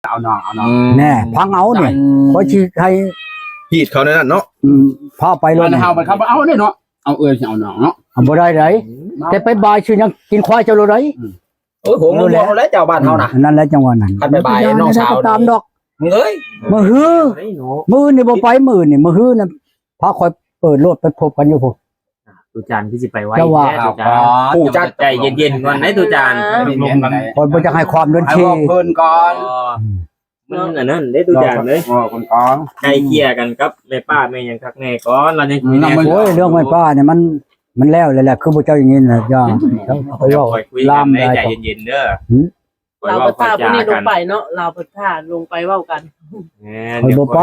ເອົານ້ອງ ເອົານ້ອງ ອືມ ແນ່ ຟັງເອົານີ້ ອືມ ຂ້ອຍຊິໃຫ້ຮີດເຂົາໃນນັ້ນເນາະ ອືມ ພາໄປໂລດ ເຮົາໄປ ເຂົາບໍ່ເອົາເດ້ເນາະ ເອົາເອື້ອຍຊິເອົານ້ອງເນາະ ເອົາບໍ່ໄດ້ໃດ ອືມ ແຕ່ໄປບາຍຊື່ຍັງກິນຄວາຍເຈົ້າໂລດໃດ ອືມ ໂອ້ຍ ຫົວງໍແລ້ວ ເຈົ້າບ້ານເຮົານະ ອືມ ນັ້ນແຫຼະ ຈັ່ງວ່ານັ້ນ ຄັນໄປບາຍນ້ອງສາວ ເຈົ້າກໍຕາມດອກ ເອີຍ ມື້ຮື ມື້ອື່ນນີ້ບໍ່ໄປ ມື້ອື່ນນີ້ ມື້ຮືນນະ ພາຂ້ອຍເປີດໂລດ ໄປພົບກັນຢູ່ພຸ້ນ ຕູຈານຄືຊິໄປໄວແທ້ ຕູຈານ ໃຈເຢັນໆກ່ອນເດ້ຕູຈານ ຂ້ອຍບໍ່ຢາກໃຫ້ຄວາມດົນເຊ ໃຫ້ເວົ້າເພິ່ນກ່ອນ ມັນອັນນັ້ນເດ້ຕູຈານເດ້ ເວົ້າເພິ່ນກ່ອນ ໄກ່ເກ່ຍກັນກັບແມ່ປ້າແມ່ຫຍັງຄັກແນ່ກ່ອນ ລາວຍັງ ໂອ້ຍ ເລື່ອງແມ່ປ້ານີ້ມັນ ມັນແລ້ວແລ້ວແຫຼະ ຄືພວກເຈົ້າຢ່າງນີ້ນະ ຢ່າ ໄປເວົ້າລາມຫຼາຍ ໃຈເຢັນໆເດີ ລາວພັດພາຜູ້ນີ້ລົງໄປເນາະ ລາວພັດພາລົງໄປເວົ້າກັນ ແມ່ນ ຂ້ອຍບໍ່ໄປ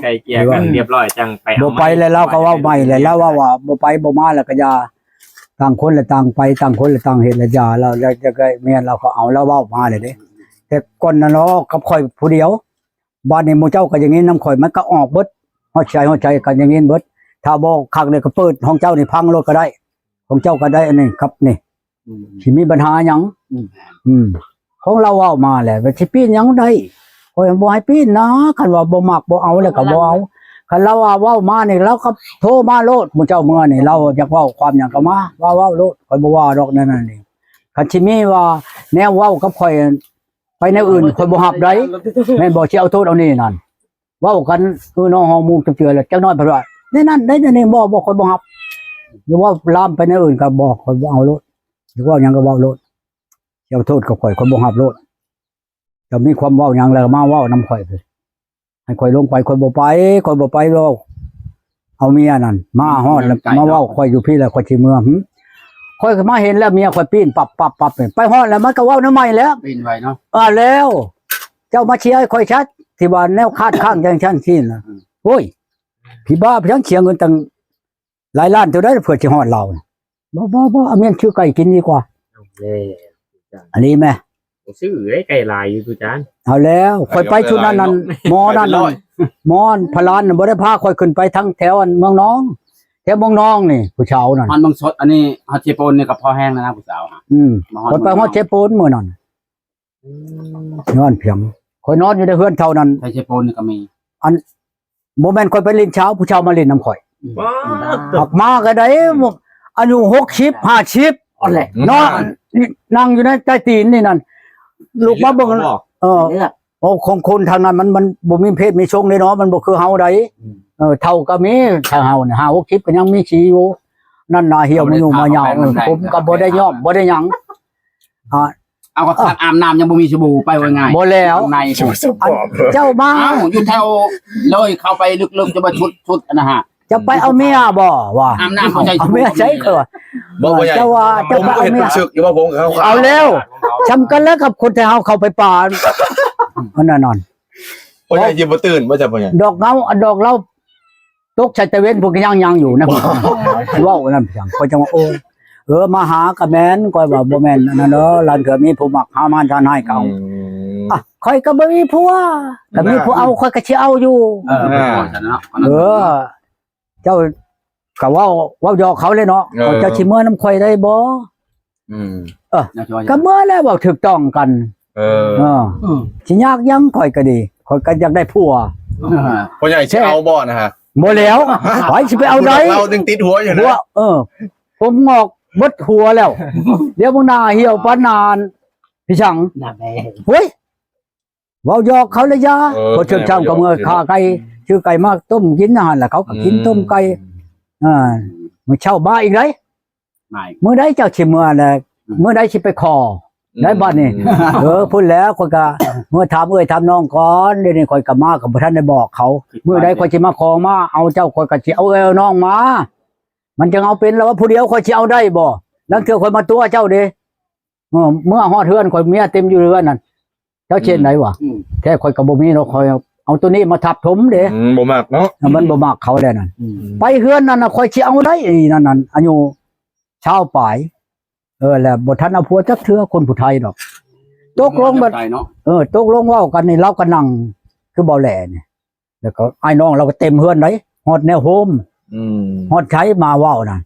ໄກ່ເກ່ຍກັນຮຽບຮ້ອຍຈັ່ງໄປ ບໍ່ໄປແລ້ວລາວກໍເວົ້າໃໝ່ແລ້ວ ລາວເວົ້າວ່າບໍ່ໄປບໍ່ມາແລ້ວກໍຢ່າ ຕ່າງຄົນລະຕ່າງໄປ ຕ່າງຄົນລະຕ່າງເຮັດລະຢ່າ ລາວ ລາວຈະໄດ້ເມຍລາວກໍເອົາ ລາວເວົ້າມາແລ້ວເດ້ ແຕ່ກ່ອນນັ້ນເນາະ ກັບຂ້ອຍຜູ້ດຽວ ບາດນີ້ໝູ່ເຈົ້າກໍຢ່າງນີ້ນຳຂ້ອຍ ມັນກໍອອກເບິດ ຮອດໃສຮອດໃສກໍຢ່າງນີ້ເບິດ ຖ້າບໍ່ຄັກເລີຍກໍເປີດ ຂອງເຈົ້ານີ້ພັງໂລດກໍໄດ້ ຂອງເຈົ້າກໍໄດ້ອັນນີ້ກັບນີ້ ອືມ ຊິມີບັນຫາຫຍັງ ອືມ ອືມ ຂອງລາວເວົ້າມາແລ້ວ ວ່າຊິປີ້ນຫຍັງໄດ້ ຂ້ອຍບໍ່ໃຫ້ປີ້ນນະ ຄັນວ່າບໍ່ມັກບໍ່ເອົາແລ້ວກໍບໍ່ເອົາ ຄັນລາວວ່າເວົ້າມານີ້ ລາວກໍໂທມາໂລດ ໝູ່ເຈົ້າເມືອນີ້ ລາວຢາກເວົ້າຄວາມຫຍັງກໍມາ ວ່າເວົ້າໂລດ ຂ້ອຍບໍ່ວ່າດອກແນວນັ້ນນີ້ ຄັນຊິມີວ່າແນວເວົ້າກັບຂ້ອຍ ໄປແນວອື່ນຂ້ອຍບໍ່ຮັບໄດ ແມ່ນບໍ່ ຊິເອົາໂທດເອົານີ້ນັ້ນ ເວົ້າກັນ ເອີ ນ້ອງເຮົາໝູ່ຈັກເທື່ອລະ ຈັກໜ້ອຍເພິ່ນວ່າ ແນວນັ້ນໄດ໋ ແນວນີ້ ບໍ່ ບໍ່ ຂ້ອຍບໍ່ຮັບ ຫຼືວ່າລາມໄປແນວອື່ນກໍບໍ່ ຂ້ອຍບໍ່ເອົາໂລດ ຢາກເວົ້າຫຍັງກໍເວົ້າໂລດ ຊິເອົາໂທດກັບຂ້ອຍ ຂ້ອຍບໍ່ຮັບໂລດ ເຈົ້າມີຄວາມເວົ້າຫຍັງແລ້ວມາເວົ້ານຳຂ້ອຍ ໃຫ້ຂ້ອຍລົງໄປ ຂ້ອຍບໍ່ໄປ ຂ້ອຍບໍ່ໄປເວົ້າ ເອົາເມຍນັ້ນ ມາຮອດແລ້ວມາເວົ້າຂ້ອຍຢູ່ພີ້ແລ້ວ ຂ້ອຍຊິເມືອ ຫື ຂ້ອຍກໍມາເຫັນແລ້ວ ເມຍຂ້ອຍປີ້ນປັບໆໆ ໄປຮອດແລ້ວມັນກໍເວົ້າແນວໃໝ່ແລ້ວ ປີ້ນໄວເນາະ ເອີ ແລ້ວ ເຈົ້າມາເຊຍໃຫ້ຂ້ອຍຊະ ທີ່ວ່າແນວຄາດຄ້າງຈັ່ງຊັ້ນຊີ້ນະ ອືມ ໂອ້ຍ ຜີບ້າ ໄປຫຍັງເສຍເງິນຕັ້ງ ຫຼາຍລ້ານເທົ່າໃດເພື່ອຊິຮອດລາວ ບໍ່ ບໍ່ ບໍ່ ເອົາເມຍຊື້ໄກ່ກິນດີກວ່າ ເອົາແລ້ວ ອັນນີ້ແມ່ ບໍ່ຊື້ເດ້ ໄກ່ຫຼາຍຢູ່ຕູຈານ ເອົາແລ້ວ ຂ້ອຍໄປຊຸດນັ້ນນັ້ນ ໝໍນັ້ນນັ້ນ ໝໍອັນພະລານນັ້ນ ບໍ່ໄດ້ພາຂ້ອຍຂຶ້ນໄປທາງແຖວອັນເມືອງນອງ ແຖວເມືອງນອງນີ້ ຜູ້ສາວນັ້ນ ຮອດເມືອງສົດ ອັນນີ້ຮອດເຊໂປນນີ້ກໍພໍແຮງແລ້ວນະ ຜູ້ສາວຫະ ອືມ ຂ້ອຍໄປຮອດເຊໂປນມື້ນັ້ນ ອືມ ນອນພຽງ ຂ້ອຍນອນຢູ່ໃນເຮືອນເຖົ້ານັ້ນ ໄປເຊໂປນນີ້ກໍມີ ອັນ ບໍ່ແມ່ນຂ້ອຍໄປຫຼິ້ນເຊົ້າ ຜູ້ເຖົ້າມາຫຼິ້ນນຳຂ້ອຍ ອືມ ອືມ ອອກມາກໍໄດ້ ອືມ ອາຍຸຫົກສິບ ຫ້າສິບ ອັນແຫຼະ ອືມ ເນາະ ອືມ ນັ່ງຢູ່ໃນໃຕ້ຕີນນີ້ນັ້ນ ລຸກມາເບິ່ງ ເອີ ເລືອດ ໂອ້ ຂອງຄົນທາງນັ້ນມັນ ມັນບໍ່ມີເພດມີຊົງເດ້ເນາະ ມັນບໍ່ຄືເຮົາໃດ ອືມ ເອີ ເຖົ້າກໍມີ ຖ້າເຮົານີ້ ຫ້າຫົກສິບ ກໍຍັງມີສີຢູ່ ນັ້ນໜ້າຫ່ຽວມາຢູ່ມາຍາວ ເອີ ຜົມກໍບໍ່ໄດ້ຍ້ອມ ບໍ່ໄດ້ຫຍັງ ອ່າ ເອົາ ກໍ ອ່ະ ອາບນ້ຳຍັງບໍ່ມີສະບູ ໄປວ່າງ່າຍ ບໍ່ແລ້ວ ຂ້າງໃນ ເຈົ້າມາ ເອົ້າ ຢູ່ແຖວເລີຍ ເຂົ້າໄປເລິກໆ ຈະມາຊຸດ ຊຸດອັນນັ້ນຫະ ຈະໄປເອົາເມຍບໍ່ ວ່າ ອາບນ້ຳເອົາໃສ່ ເອົາເມຍໃສ່ ເອີ ບໍ່ ບໍ່ໃຫຍ່ ເຈົ້າວ່າ ເຈົ້າໄປເອົາເມຍ ເອົາແລ້ວ ສ່ຳກັນແລ້ວກັບຄົນໄທເຮົາເຂົ້າໄປປ່າ ອັນນັ້ນ ພໍ່ໃຫຍ່ຊິບໍ່ຕື່ນບໍ່ ເຈົ້າພໍ່ໃຫຍ່ ດອກເງົາ ດອກເຫຼົ້າ ຕົກໃສ່ຕາເວັນ ພວກກໍຍັງ ຍັງຢູ່ນະ ເວົ້ານຳຫຍັງ ຂ້ອຍຈັ່ງວ່າ ໂອ້ ເອີ ມາຫາກໍແມ່ນ ຂ້ອຍວ່າບໍ່ແມ່ນອັນນັ້ນເດີ ລາງເທື່ອມີຜູ້ມັກ ຫາມານທານຮ້າຍເກົ່າ ອືມ ອ່ະ ຂ້ອຍກໍບໍ່ມີຜົວ ກໍມີຜູ້ເອົາ ຂ້ອຍກໍຊິເອົາຢູ່ ເອີ ເອີ ເຈົ້າກໍເວົ້າ ເວົ້າຢອກເຂົາແຫຼະເນາະ ເອີ ເຈົ້າຊິເມືອນຳຂ້ອຍໄດ້ບໍ່? ອືມ ເອີ ກໍເມືອແລ້ວ ເວົ້າຖືກຕ້ອງກັນ ເອີ ເອີ ອືມ ຊິຍາກຫຍັງ ຂ້ອຍກໍດີ ຂ້ອຍກໍຢາກໄດ້ຜົວ ພໍ່ໃຫຍ່ຊິເອົາບໍ່ນະຮະ? ບໍ່ແລ້ວ ໃຜຊິໄປເອົາໄດ້ ເຮົາຍັງຕິດຫົວຢູ່ນະ ຫົວ ເອີ ຜົມງອກເບິດຫົວແລ້ວ ດຽວເບິ່ງໜ້າຫ່ຽວປານໜ້າ ພີ່ສັງ ໂອ້ຍ ເວົ້າຢອກເຂົາລະຢ່າ ເອີ ເຂົາເຊີນຊ່ຳກໍເມືອຂ້າໄກ່ ຊື້ໄກ່ມາຕົ້ມກິນຫັ້ນລະ ເຂົາກໍກິນ ອືມ ຕົ້ມໄກ່ ອ່າ ມື້ເຊົ້າມາອີກໄດ໋ ມາອີກ ມື້ໃດເຈົ້າຊິເມືອລະ ອືມ ມື້ໃດຊິໄປຂໍ ອືມ ໄດ້ບັດນີ້ ເອີ ພຸ້ນແຫຼະ ຂ້ອຍກໍເມືອຖາມເອື້ອຍຖາມນ້ອງກ່ອນ ດຽວນີ້ຂ້ອຍກໍມາກໍບໍ່ທັນໄດ້ບອກເຂົາ ມື້ໃດຂ້ອຍຊິມາຂໍມາເອົາເຈົ້າ ຂ້ອຍກໍຊິເອົາເອື້ອຍເອົານ້ອງມາ ມັນຈັ່ງເອົາເປັນລະວ່າ ຜູ້ດຽວຂ້ອຍຊິເອົາໄດ້ບໍ່? ລາງເທື່ອຂ້ອຍມາຕົວະເຈົ້າເດ້ ເອີ ເມື່ອຮອດເຮືອນຂ້ອຍ ເມຍເຕັມຢູ່ເຮືອນນັ້ນ ເຈົ້າຊິເຮັດໃດວະ? ອືມ ແທ້ຂ້ອຍກໍບໍ່ມີດອກ ຂ້ອຍເອົາໂຕນີ້ມາທັບຖົມເດ້ ອືມ ບໍ່ມັກເນາະ ມັນບໍ່ມັກເຂົາແລ້ວນັ້ນ ອືມ ໄປເຮືອນນັ້ນນະ ຂ້ອຍຊິເອົາໄດ້ ອີນັ້ນນັ້ນ ອາຍຸຊາວປາຍ ເອີ ແລ້ວບໍ່ທັນເອົາຜົວຈັກເທື່ອ ຄົນຜູ້ໄທດອກ ຕົກລົງແບບ ເອີ ຕົກລົງເວົ້າກັນນີ້ ລາວກໍນັ່ງຄືເບົາແຫຼນີ້ ແລ້ວກໍອ້າຍນ້ອງລາວກໍເຕັມເຮືອນໃດ ຮອດແນວໂຮມ ອືມ ຮອດໃສມາເວົ້ານະ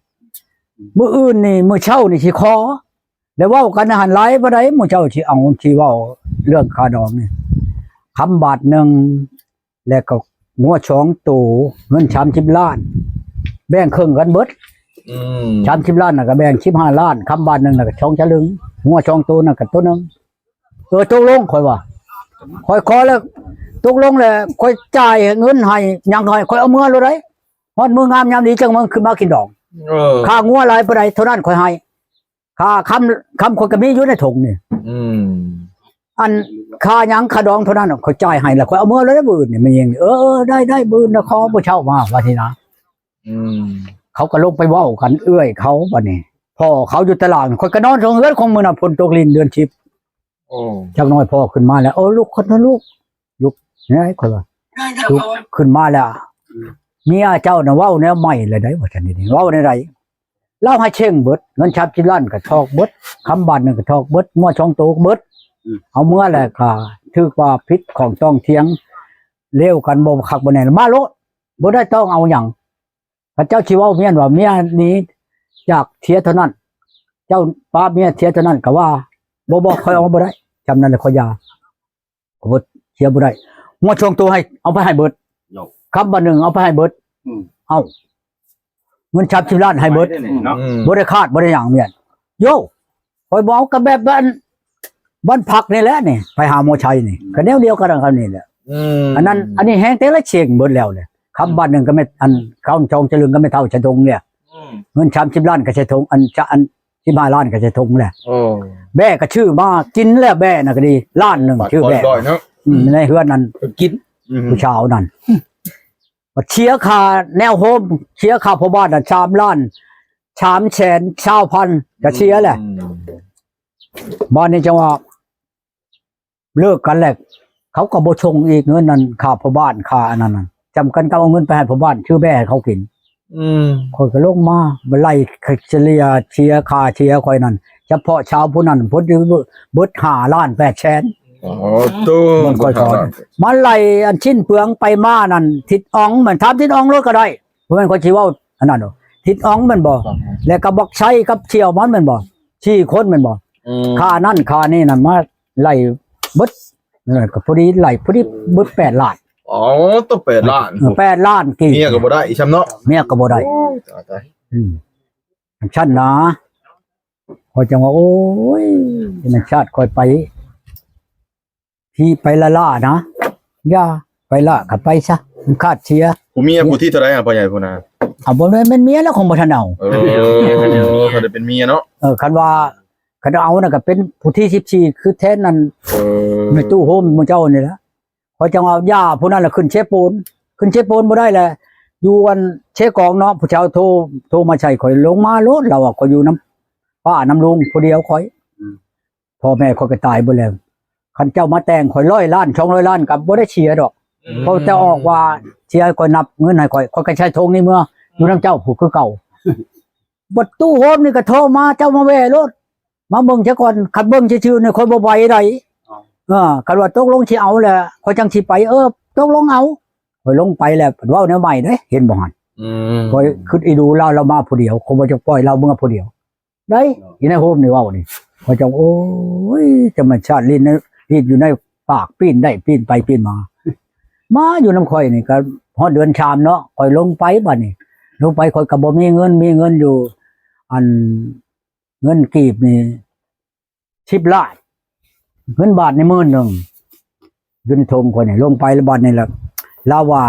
ມື້ອື່ນນີ້ ມື້ເຊົ້ານີ້ຊິຂໍ ແລ້ວເວົ້າກັນຫັ້ນຫຼາຍປານໃດ ໝູ່ເຈົ້າຊິເອົາ ຊິເວົ້າເລື່ອງຄ່າດອງນີ້ ຄຳບາດໜຶ່ງ ແລ້ວກໍງົວສອງໂຕ ເງິນສາມສິບລ້ານ ແບ່ງເຄິ່ງກັນເບິດ. ອືມ ສາມສິບລ້ານນະກໍແບ່ງສິບຫ້າລ້ານ ຄຳບາດໜຶ່ງນະກໍສອງສະລຶງ ງົວສອງໂຕນະກໍໂຕໜຶ່ງ. ເອີ ຕົກລົງ ຂ້ອຍວ່າ ຂ້ອຍຂໍແລ້ວ ຕົກລົງແລ້ວ ຂ້ອຍຈ່າຍເງິນໃຫ້ ຫຍັງໃຫ້ ຂ້ອຍເອົາເມືອໂລດໄດ໋ ຮອດມື້ງາມຍາມດີຈັ່ງມາຂຶ້ນມາກິນດອງ. ເອີ ຄ່າງົວຫຼາຍປານໃດເທົ່ານັ້ນຂ້ອຍໃຫ້ ຄ່າຄຳ ຄຳຂ້ອຍກໍມີຢູ່ໃນຖົງນີ້. ອືມ ອັນຄ່າຫຍັງຄ່າດອງເທົ່ານັ້ນ ຂ້ອຍຈ່າຍໃຫ້ແລ້ວ ຂ້ອຍເອົາເມືອແລ້ວມື້ອື່ນນີ້ ແມ່ຍິງ. ເອີ ເອີ ໄດ້ ໄດ້ ມື້ອື່ນນະຂໍມື້ເຊົ້າມາ ວ່າຊີ້ນະ. ອືມ ເຂົາກໍລົງໄປເວົ້າກັນເອື້ອຍເຂົາ ບັດນີ້ພໍ່ເຂົາຢູ່ຕະລ່າງ ຂ້ອຍກໍນອນສອງເຮືອນຂອງມື້ນັ້ນ ຝົນຕົກລິນເດືອນສິບ. ໂອ້ ຈັກໜ້ອຍພໍ່ຂຶ້ນມາແລ້ວ ເອີ ລຸກຂຶ້ນນະລູກ ລຸກ ນີ້ ຂ້ອຍວ່າ ລຸກຂຶ້ນມາແລ້ວ ເມຍເຈົ້ານະເວົ້າແນວໃໝ່ແລ້ວໃດ ວ່າຊັ້ນນີ້ ເວົ້າແນວໃດ ລາວໃຫ້ເຊັງເບິດ ເງິນສາມສິບລ້ານກໍຖອກເບິດ ຄຳບາດໜຶ່ງກໍຖອກເບິດ ງົວສອງໂຕກໍເບິດ. ອືມ ເອົາເມືອແລ້ວກໍຖືກວ່າຜິດຂອງຕ້ອງຖຽງ ເລວກັນ ບໍ່ຄັກບໍ່ແນ່ ມາໂລດ ບໍ່ໄດ້ຕ້ອງເອົາຫຍັງ. ຄັນເຈົ້າຊິເວົ້າເມຍວ່າ ເມຍໜີຈາກເສຍເທົ່ານັ້ນ ເຈົ້າປາເມຍເສຍເທົ່ານັ້ນ ກໍວ່າ ບໍ່ ບໍ່ ຂ້ອຍເອົາບໍ່ໄດ້ ຈຳນັ້ນແຫຼະ ຂ້ອຍຢ່າ ຂ້ອຍບໍ່ ເສຍບໍ່ໄດ້. ງົວສອງໂຕໃຫ້ ເອົາໄປໃຫ້ເບິດ ໂດຍ ຄຳບາດໜຶ່ງເອົາໄປໃຫ້ເບິດ. ອືມ ເອົ້າ ເງິນສາມສິບລ້ານໃຫ້ເບິດ ໄປໄດ້ເນາະ ອືມ ບໍ່ໄດ້ຂາດບໍ່ໄດ້ຫຍັງ ເມຍ ໂຢ ຂ້ອຍບໍ່ເອົາ ກໍແບບບ້ານ ບ້ານພັກນີ້ແຫຼະນີ້ ໄປຫາໝໍໄຊນີ້ ອືມ ກໍແນວດຽວກັນກັບນີ້ແຫຼະ. ອືມ ອັນນັ້ນ ອັນນີ້ແຮງແຕ່ລະເຊັງເບິດແລ້ວແຫຼະ ຄຳບາດໜຶ່ງກໍແມ່ນ ອັນ ຄຳສອງສະລຶງກໍແມ່ນເຖົ້າໃສ່ຖົງແຫຼະ. ອືມ ເງິນສາມສິບລ້ານກໍໃສ່ຖົງ ອັນ ຈະ ອັນ ສິບຫ້າລ້ານກໍໃສ່ຖົງແຫຼະ. ໂອ້ ແບ້ກໍຊື້ມາກິນແລ້ວ ແບ້ນະກໍດີ ລ້ານໜຶ່ງ ບາດ ຊື້ແບ້ ເນາະ ອືມ ໃນເຮືອນນັ້ນ ກິນ ອືມ ຜູ້ສາວນັ້ນ ບັດເສຍຄ່າແນວໂຮມ ເສຍຄ່າພໍ່ບ້ານນັ້ນ ສາມລ້ານ ສາມແສນຊາວພັນ ກໍເສຍແຫຼະ. ອືມ ບາດນີ້ຈັ່ງວ່າ ເລີກກັນແລ້ວ ເຂົາກໍບໍ່ສົ່ງອີກ ເງິນນັ້ນ ຄ່າພໍ່ບ້ານ ຄ່າອັນນັ້ນນະ ຈຳກັນກັບເອົາເງິນໄປໃຫ້ພໍ່ບ້ານ ຊື້ແບ້ໃຫ້ເຂົາກິນ. ອືມ ຂ້ອຍກໍລົງມາ ໄລ່ສະເລ່ຍເສຍ ຄ່າເສຍຂ້ອຍນັ້ນ ສະເພາະຊາວຜູ້ນັ້ນ ເບິດ ເບິດຫ້າລ້ານແປດແສນ. ໂອ້ໂຕ ມັນຂ້ອຍກໍມາໄລ່ອັນຊິ້ນເປືອງໄປມານັ້ນ ທິດອອງ ແມ່ນຖາມທິດອອງໂລດກໍໄດ້ ບໍ່ແມ່ນຂ້ອຍຊິເວົ້າອັນນັ້ນດອກ ທິດອອງແມ່ນບໍ່? ແລ້ວກໍບັກໄຊກັບສ່ຽວມັນແມ່ນບໍ່? ສີ່ຄົນແມ່ນບໍ່? ອືມ ຄ່ານັ້ນຄ່ານີ້ນັ້ນ ມາໄລ່ເບິດ ເອີ ກໍພໍດີໄລ່ ພໍດີເບິດແປດລ້ານ. ອໍ ຕົກແປດລ້ານ ເອີ ແປດລ້ານກີບ ເມຍກໍບໍ່ໄດ້ອີກຊ້ຳເນາະ ເມຍກໍບໍ່ໄດ້. ໂອ້ຍ ຕາຍ ຕາຍ ອືມ ຈັ່ງຊັ້ນນະ ຂ້ອຍຈັ່ງວ່າ ໂອ້ຍ ແມ່ນຊາດຂ້ອຍໄປ ທີ່ໄປລ້າໆນະ ຢ່າໄປລ້າກໍໄປຊະ ມັນຄາດເສຍ. ຜູ້ເມຍຜູ້ທີເທົ່າໃດຫາພໍ່ໃຫຍ່ພຸ້ນນະ? ເອົາ ບໍ່ແມ່ນເມຍແລ້ວ ຂອງບໍ່ທັນເອົາ. ເອີ ຄັນໄດ້ເປັນເມຍເນາະ. ເອີ ຄັນວ່າ ຄັນເອົານະກໍເປັນຜູ້ທີສິບສີ່ ຄືແທນນັ້ນ. ເອີ ແມ່ຕູ້ໂຮມໝູ່ເຈົ້ານີ້ລະ ຂ້ອຍຈັ່ງວ່າຢ່າ ຜູ້ນັ້ນລະຂຶ້ນເຊໂປນ ຂຶ້ນເຊໂປນບໍ່ໄດ້ແຫຼະ ຢູ່ອັນເຊກອງເນາະ. ຜູ້ສາວໂທ ໂທມາໃສ່ຂ້ອຍ ລົງມາໂລດ ລາວວ່າ ຂ້ອຍຢູ່ນຳປ້ານຳລຸງຜູ້ດຽວຂ້ອຍ ອືມ ພໍ່ແມ່ຂ້ອຍກໍຕາຍເບິດແລ້ວ ຄັນເຈົ້າມາແຕ່ງຂ້ອຍຮ້ອຍລ້ານ ສອງຮ້ອຍລ້ານກໍບໍ່ໄດ້ເສຍດອກ. ອືມ ເພາະແຕ່ອອກວ່າເສຍ ຂ້ອຍນັບເງິນໃຫ້ຂ້ອຍ ຂ້ອຍກໍໃສ່ຖົງນີ້ເມືອ ຢູ່ນຳເຈົ້າຜູ້ຄືເກົ່າ. ບັດຕູ້ໂຮມນີ້ກໍໂທມາ ເຈົ້າມາແວ່ໂລດ ມາເບິ່ງຊະກ່ອນ ຄັນເບິ່ງຊື່ໆນີ້ຂ້ອຍບໍ່ໄປໃດ. ເອີ ຄັນວ່າຕົກລົງຊິເອົາແລ້ວ ຂ້ອຍຈັ່ງຊິໄປ. ເອີ ຕົກລົງເອົາ. ຂ້ອຍລົງໄປແລ້ວ ເວົ້າແນວໃໝ່ເດ້ ເຫັນບໍ່ຫັ້ນ? ອືມ ຂ້ອຍຄິດອີດູລາວ ລາວມາຜູ້ດຽວ ຂ້ອຍບໍ່ຈັກປ່ອຍລາວເມືອຜູ້ດຽວ ໄດ້ ອີນາຍໂຮມນີ້ເວົ້ານີ້ ຂ້ອຍຈັ່ງ ໂອ້ຍ ຈະມາຊາດລີດ ລີດຢູ່ໃນປາກ ປີ້ນໄດ້ປີ້ນໄປປີ້ນມາ ມາຢູ່ນຳຂ້ອຍນີ້ ກໍຮອດເດືອນສາມເນາະ ຂ້ອຍລົງໄປບາດນີ້ ລົງໄປຂ້ອຍກໍບໍ່ມີເງິນ ມີເງິນຢູ່ ອັນ ເງິນກີບນີ້ສິບລ້ານ ເງິນບາດນີ້ໝື່ນໜຶ່ງ ຢູ່ໃນຖົງຂ້ອຍນີ້ ລົງໄປແລ້ວບາດນີ້ລະ ລາວວ່າ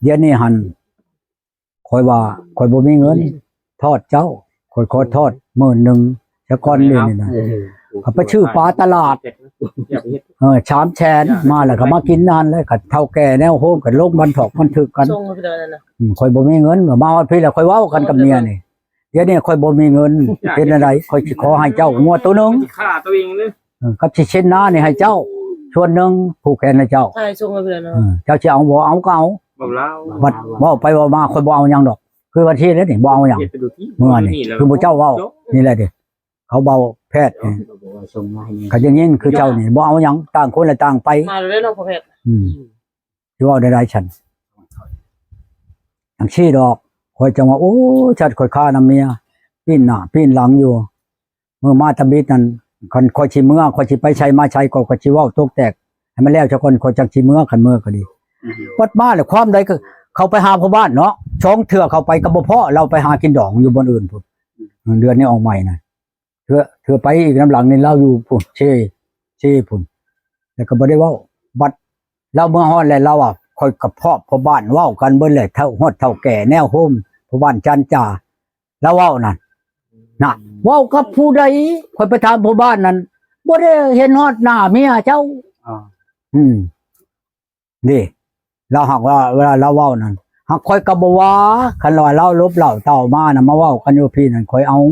ດຽວນີ້ຫັ້ນ ຂ້ອຍວ່າ ຂ້ອຍບໍ່ມີເງິນທອດເຈົ້າ ຂ້ອຍຂໍທອດໝື່ນໜຶ່ງຊະກ່ອນ ດຽວນີ້ນະ ເອີ ເຂົາໄປຊື້ປາຕະຫຼາດ ເອີ ສາມແສນ ມາແລ້ວກໍມາກິນນັ້ນແຫຼະ ກັບເຖົ້າແກ່ແນວໂຮມກັນ ລົງບັນທອກບັນທຶກກັນ. ອືມ ຂ້ອຍບໍ່ມີເງິນ ມາຮອດພີ້ແລ້ວ ຂ້ອຍເວົ້າກັນກັບເມຍນີ້ ດຽວນີ້ຂ້ອຍບໍ່ມີເງິນ ເຮັດແນວໃດ? ຂ້ອຍຊິຂໍໃຫ້ເຈົ້າງົວໂຕໜຶ່ງ ຂ້າໂຕເອງເລີຍ ເອີ ກັບຊິເຊັນນານີ້ໃຫ້ເຈົ້າສ່ວນໜຶ່ງ ຜູກແຂນໃຫ້ເຈົ້າ ເອີ ເຈົ້າຊິເອົາບໍ່ເອົາກໍເອົາ. ບັດເວົ້າໄປເວົ້າມາ ຂ້ອຍບໍ່ເອົາຫຍັງດອກ ຄືວ່າທີ່ແລ້ວນີ້ ບໍ່ເອົາຫຍັງ ເມື່ອນີ້ ຄືໝູ່ເຈົ້າເວົ້ານີ້ແຫຼະເດ້ ເຂົາເວົ້າແພດນີ້ ເຂົາຈະຍິງຄືເຈົ້ານີ້ ບໍ່ເອົາຫຍັງ ຕ່າງຄົນລະຕ່າງໄປ ມາແລ້ວເນາະ ພໍ່ແພດ ອືມ ຊິເວົ້າໄດ້ໃດຊັ້ນ ຈັ່ງຊີ້ດອກ ຂ້ອຍຈັ່ງວ່າ ໂອ້ ຊາດຂ້ອຍຄານຳເມຍ ປີ້ນໜ້າປີ້ນຫຼັງຢູ່ ມື້ມາຕະບິດນັ້ນ ຄັນຂ້ອຍຊິເມືອ ຂ້ອຍຊິໄປໃສມາໃສ ຂ້ອຍ ຂ້ອຍຊິເວົ້າຕົກແຕກ ໃຫ້ມັນແລ້ວຊະກ່ອນ ຂ້ອຍຈັກຊິເມືອ ຄັນເມືອກໍດີ. ອືມ ບັດມາແລ້ວ ຄວາມໃດກໍເຂົ້າໄປຫາພໍ່ບ້ານເນາະ ສອງເທື່ອເຂົ້າໄປກໍບໍ່ພໍ ລາວໄປຫາກິນດອງຢູ່ບ່ອນອື່ນພຸ້ນ. ອືມ ເດືອນນີ້ອອກໃໝ່ນະ ເທື່ອ ເທື່ອໄປອີກນຳຫຼັງນີ້ ລາວຢູ່ພຸ້ນ ເຊ ເຊພຸ້ນ ແລ້ວກໍບໍ່ໄດ້ເວົ້າ. ບັດລາວເມືອຮອດແລ້ວ ລາວວ່າ ຂ້ອຍກັບພວກພໍ່ບ້ານເວົ້າກັນເບິດແລ້ວ ເຖົ້າ ຮອດເຖົ້າແກ່ແນວໂຮມ ພໍ່ບ້ານຈັນຈາ ລາວເວົ້ານັ້ນນະ. ເວົ້າກັບຜູ້ໃດ? ຂ້ອຍໄປຖາມພໍ່ບ້ານນັ້ນ ບໍ່ໄດ້ເຫັນຮອດໜ້າເມຍເຈົ້າ. ອືມ ນີ້ ລາວຫາກວ່າ ເວລາລາວເວົ້ານັ້ນ ຫາກຂ້ອຍກໍບໍ່ວ່າ ຄັນວ່າລາວຫຼົບເຫຼົ້າເຕົ້າມານະ ມາເວົ້າກັນຢູ່ພີ້ນັ້ນ ຂ້ອຍເອົາ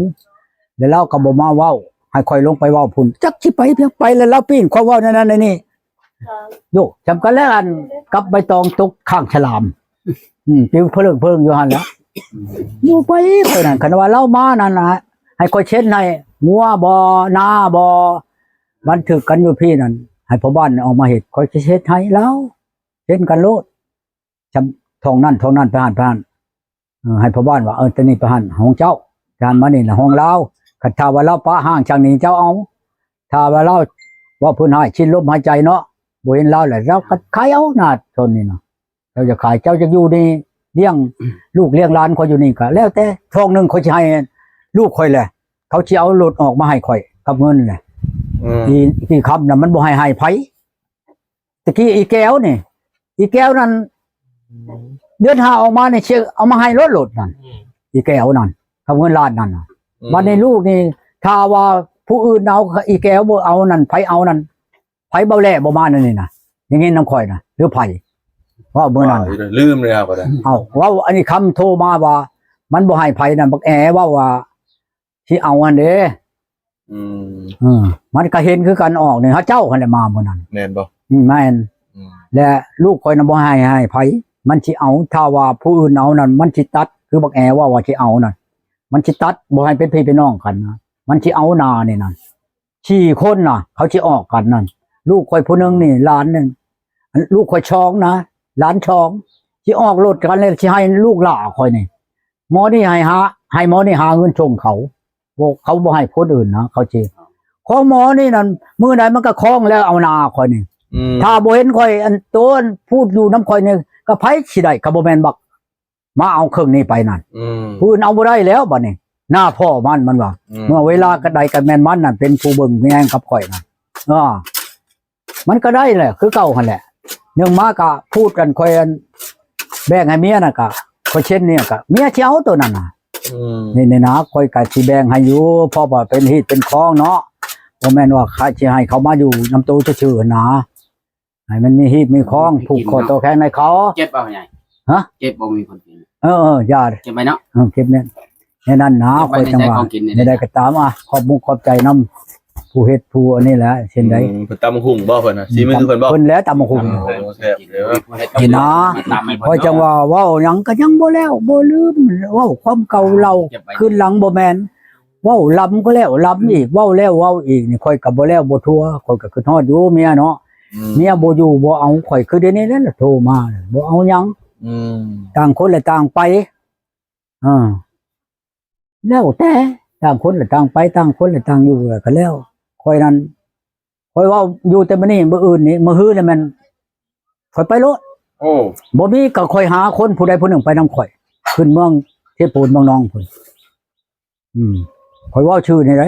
ແລ້ວລາວກໍບໍ່ມາເວົ້າ ໃຫ້ຂ້ອຍລົງໄປເວົ້າພຸ້ນ ຈັກຊິໄປພຽງໃດ ແລ້ວລາວປີ້ນຄວາມເວົ້າແນວນັ້ນແນວນີ້. ໂຍ ຈຳກັນແລ້ວ ອັນກັບໃບຕອງຕົກຂ້າງສະຫຼາມ ອືມ ປິວເພີ້ງໆຢູ່ຫັ້ນລະ. ຢູ່ໄປ ຂ້ອຍນັ້ນ ຄັນວ່າລາວມານັ້ນນະ ໃຫ້ຂ້ອຍເຊັນໃຫ້ ງົວບໍ່ ນາບໍ່ ບັນທຶກກັນຢູ່ພີ້ນັ້ນ ໃຫ້ພໍ່ບ້ານອອກມາເຮັດ ຂ້ອຍຊິເຊັນໃຫ້ລາວ ເຊັນກັນໂລດ. ຈຳ ທ້ອງນັ້ນ ທ້ອງນັ້ນ ໄປຫັ້ນ ໄປຫັ້ນ ເອີ ໃຫ້ພໍ່ບ້ານວ່າ ເອີ ແຕ່ນີ້ໄປຫັ້ນ ຫ້ອງເຈົ້າ ຈານມານີ້ລະ ຫ້ອງລາວ. ຄັນຖ້າວ່າລາວປະຮ້າງຈັ່ງນີ້ ເຈົ້າເອົາ. ຖ້າວ່າລາວເວົ້າພື້ນຮ້າຍ ສິ້ນລົມຫາຍໃຈເນາະ ບໍ່ເຫັນລາວແລ້ວ ລາວກໍຂາຍເອົານາໂຊນນີ້ນະ. ເຈົ້າຈະຂາຍ ເຈົ້າຈະຢູ່ນີ້ ລ້ຽງລູກລ້ຽງຫຼານຂ້ອຍຢູ່ນີ້ ກໍແລ້ວແຕ່. ທ້ອງໜຶ່ງຂ້ອຍຊິໃຫ້ລູກຂ້ອຍແຫຼະ ເຂົາຊິເອົາລົດອອກມາໃຫ້ຂ້ອຍກັບເງິນແຫຼະ. ອືມ ອີ ອີຄຳນະ ມັນບໍ່ໃຫ້ໃຫ້ໃຜ. ຕະກີ້ອີແກ້ວນີ້ ອີແກ້ວນັ້ນ ເດືອນຫ້າອອກມານີ້ ຊິເອົາມາໃຫ້ໂລດ ໂລດນັ້ນ ອືມ ອີແກ້ວນັ້ນ ກັບເງິນລ້ານນັ້ນນະ. ອືມ ບັດນີ້ລູກນີ້ ຖ້າວ່າຜູ້ອື່ນເອົາ ອີແກ້ວບໍ່ເອົານັ້ນ ໃຜເອົານັ້ນ ໃຜເບົາແຫຼບໍ່ມານັ້ນນີ້ນະ ໄດ້ຍິນນຳຂ້ອຍນະ ຫຼືໃຜ ເວົ້າມື້ນັ້ນ ລືມແລ້ວກໍໄດ້. ເອົ້າ ເວົ້າອັນນີ້ ຄຳໂທມາວ່າ ມັນບໍ່ໃຫ້ໃຜນັ້ນ ບັກແອເວົ້າວ່າ ຊິເອົາຫັ້ນເດ້. ອືມ ເອີ ມັນກໍເຫັນຄືກັນ ອອກນີ້ ເຂົາເຈົ້າຫັ້ນແຫຼະມາມື້ນັ້ນ ແມ່ນບໍ່? ອືມ ແມ່ນ. ອືມ ແລະລູກຂ້ອຍນະ ບໍ່ໃຫ້ ໃຫ້ໃຜ ມັນຊິເອົາ. ຖ້າວ່າຜູ້ອື່ນເອົານັ້ນ ມັນຊິຕັດ ຄືບັກແອເວົ້າວ່າຊິເອົານັ້ນ ມັນຊິຕັດ ບໍ່ໃຫ້ເປັນພີ່ເປັນນ້ອງກັນນະ. ມັນຊິເອົາໜ້ານີ້ນະ ສີ່ຄົນນະ ເຂົາຊິອອກກັນນັ້ນ. ລູກຂ້ອຍຜູ້ໜຶ່ງນີ້ ຫຼານໜຶ່ງ ອັນ ລູກຂ້ອຍສອງນະ ຫຼານສອງ ຊິອອກລົດກັນ ແລ້ວຊິໃຫ້ລູກຫຼ້າຂ້ອຍນີ້ ໝໍນີ້ໃຫ້ຫາ ໃຫ້ໝໍນີ້ຫາເງິນສົ່ງເຂົາ. ບໍ່ ເຂົາບໍ່ໃຫ້ຄົນອື່ນນະ ເຂົາຊິ ຂອງໝໍນີ້ນັ້ນ ມື້ໃດມັນກໍຄອງແລ້ວເອົາໜ້າຂ້ອຍນີ້. ອືມ ຖ້າບໍ່ເຫັນຂ້ອຍ ອັນໂຕ ອັນຜູ້ຢູ່ນຳຂ້ອຍນີ້ ກໍໃຜຊິໄດ້ ກໍບໍ່ແມ່ນບັກມາເອົາເຄິ່ງນີ້ໄປນັ້ນ. ອືມ ຜູ້ອື່ນເອົາບໍ່ໄດ້ແລ້ວບັດນີ້ ໜ້າພໍ່ມັນ ມັນວ່າ. ອືມ ເມື່ອເວລາໃດກໍແມ່ນມັນນັ້ນເປັນຜູ້ເບິ່ງແຍງກັບຂ້ອຍນະ. ເອີ ມັນກໍໄດ້ແຫຼະ ຄືເກົ່າຫັ້ນແຫຼະ. ໜຶ່ງມາກໍພູດກັນ ຂ້ອຍອັນແບ່ງໃຫ້ເມຍນະ ກໍຂ້ອຍເຊັນນີ້ ກໍເມຍຊິເອົາໂຕນັ້ນນະ. ອືມ ນີ້ ນີ້ນະ ຂ້ອຍກໍຊິແບ່ງໃຫ້ຢູ່ ເພາະວ່າເປັນຮີດເປັນຄອງເນາະ ບໍ່ແມ່ນວ່າຂ້າຊິໃຫ້ເຂົາມາຢູ່ນຳໂຕຊື່ໆນະ. ໃຫ້ມັນມີຮີດມີຄອງ ຜູກຂໍ້ຕໍ່ແຂນໃຫ້ເຂົາ. ເກັບເອົາໃຫຍ່ ຮະ ເກັບບໍ່ມີຄົນກິນ. ເອີໆ ຢ່າ ເກັບໄວ້ເນາະ. ເອີ ເກັບແມ່ນ ແນວນັ້ນນະ ຂ້ອຍຈັ່ງວ່າ ແນວໃດກໍຕາມ ອາ ຂອບມຸກຂອບໃຈນຳຜູ້ເຮັດຜູ້ອັນນີ້ແຫຼະ. ເຊັ່ນໃດ ອືມ ເພິ່ນຕຳບັກຫຸ່ງບໍ່ ເພິ່ນນະ ສີມືເພິ່ນບໍ່? ເພິ່ນແຫຼະຕຳບັກຫຸ່ງ. ໂອ້ ແຊບເດີ ກິນນະ. ຂ້ອຍຈັ່ງວ່າເວົ້າຫຍັງກໍຍັງບໍ່ແລ້ວບໍ່ລືມ ເວົ້າຄວາມເກົ່າເລົ່າຄືນຫຼັງ ບໍ່ແມ່ນ ເວົ້າລຳກໍແລ້ວລຳອີກ ເວົ້າແລ້ວເວົ້າອີກນີ້ ຂ້ອຍກໍບໍ່ແລ້ວບໍ່ທົ່ວ. ຂ້ອຍກໍຄິດຮອດຢູ່ເມຍເນາະ. ອືມ ເມຍບໍ່ຢູ່ບໍ່ເອົາ ຂ້ອຍຄືດຽວນີ້ແຫຼະ ໂທມາ ບໍ່ເອົາຫຍັງ. ອືມ ຕ່າງຄົນລະຕ່າງໄປ. ເອີ ແລ້ວແຕ່ ຕ່າງຄົນລະຕ່າງໄປ ຕ່າງຄົນລະຕ່າງຢູ່ ແລ້ວກໍແລ້ວ. ຂ້ອຍນັ້ນ ຂ້ອຍເວົ້າຢູ່ແຕ່ມື້ນີ້ ມື້ອື່ນນີ້ ມື້ຮືແລ້ວແມ່ນຂ້ອຍໄປໂລດ. ໂອ້ ບໍ່ມີກໍຂ້ອຍຫາຄົນຜູ້ໃດຜູ້ໜຶ່ງໄປນຳຂ້ອຍ ຂຶ້ນເມືອງເຊໂປນ ເມືອງນອງພຸ້ນ. ອືມ ຂ້ອຍເວົ້າຊື່ນີ້ເດ້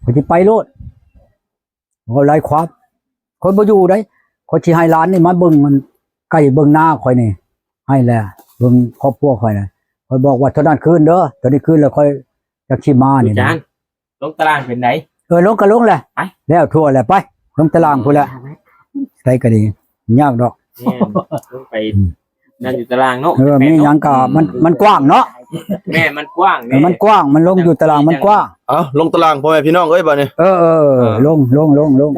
ຂ້ອຍຊິໄປໂລດ ເວົ້າຫຼາຍຄວາມ. ຂ້ອຍບໍ່ຢູ່ໃດ ຂ້ອຍຊິໃຫ້ຫຼານນີ້ມາເບິ່ງມັນ ໄກ່ເບິ່ງນາຂ້ອຍນີ້ ໃຫ້ແລ້ວ ເບິ່ງຄອບຄົວຂ້ອຍນະ. ຂ້ອຍບອກວ່າເທົ່ານັ້ນຄືນເດີ ເທົ່ານີ້ຄືນແລ້ວຂ້ອຍຈັກຊິມານີ້ນະ. ອາຈານ ລົງຕາລາງເປັນໃດ? ເອີ ລົງກໍລົງແຫຼະ ໄປ ແລ້ວທົ່ວແຫຼະ ໄປ ລົງຕາລາງພຸ້ນແຫຼະ. ໄປກໍດີ ຍາກດອກ ແມ່ນ ລົງໄປ ອືມ ນັ້ນຢູ່ຕາລາງເນາະ. ເອີ ແປກໆ ມີຫຍັງກໍ ເນາະ ມັນ ມັນກວ້າງເນາະ. ແມ່ນ ມັນກວ້າງ ເອີ ແມ່ນ ມັນກວ້າງ ມັນລົງຢູ່ຕາລາງມັນກວ້າງ. ເອົ້າ ລົງຕາລາງ ພໍ່ແມ່ພີ່ນ້ອງເອີຍ ບາດນີ້. ເອີໆ ເອີ ລົງ ລົງ ລົງ ລົງ.